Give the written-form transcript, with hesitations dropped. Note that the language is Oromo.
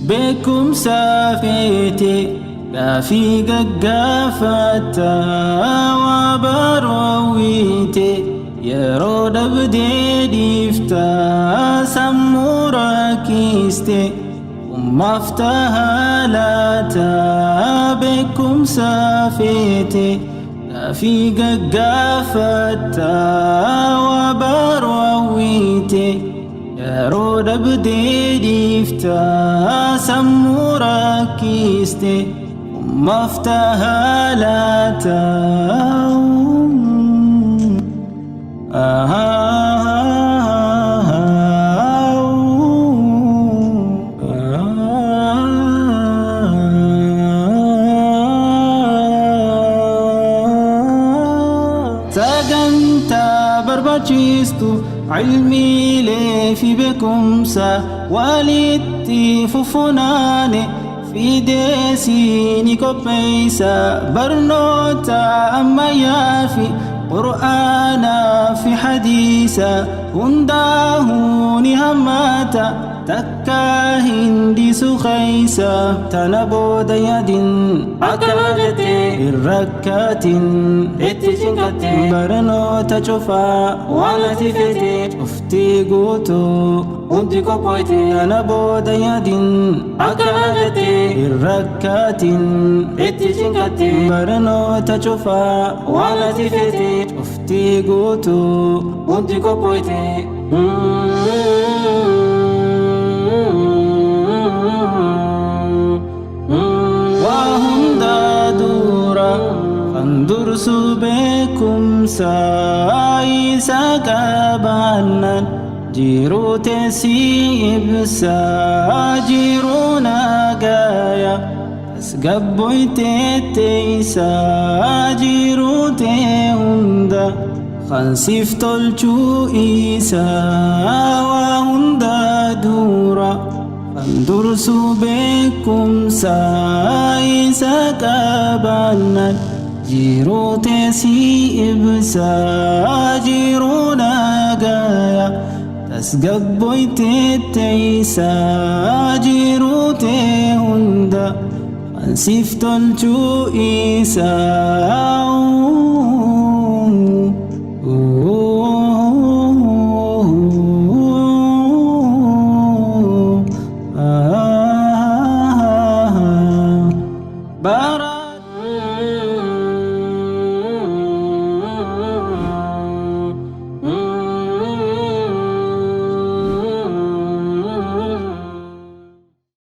Beekumsa feete gaafii gaggaafatta waa baroowwite yeroo dhabdee dhiifta sammuu rakkiste ummaaf tahaa laata beekumsa feete gaafii gaggaafatta waa baroowwite yeroo dhabdee dhiifta sammuu rakkiste ummaaf tahaa laata. Sagantaa barbaachistu ilmiilee fi beekumsa walitti fufunaane fideesii ni qopheessa barnoota ammayyaa fi qur'aanaa fi hadiisa hundaahuu ni hammata takka hin dhiisu keessa tana booda yaadin Akkana jettee hin rakkaatin itti cinqattee barnoota cufaa waan ati feete cuftii guutuu hundi qophooyte. Tana booda yaadin Akkana jettee hin rakkaatin itti cinqattee barnoota cufaa waan ati feete cuftii guutuu hundi qophooyte. Waa hundaa dura kan dursu beekumsa isa qabaannaan jiruu teessii ibsa jiruu nagaya tasgabboytee teessa jiruu tee hunda kan siif tolchuu isa waa hundaa dura kan dursu beekumsa isa qabaannaan jiruu teessii ibsa jiruu nagaya tasgabboytee teessa jiruu tee hunda kan siif tolchuu isa.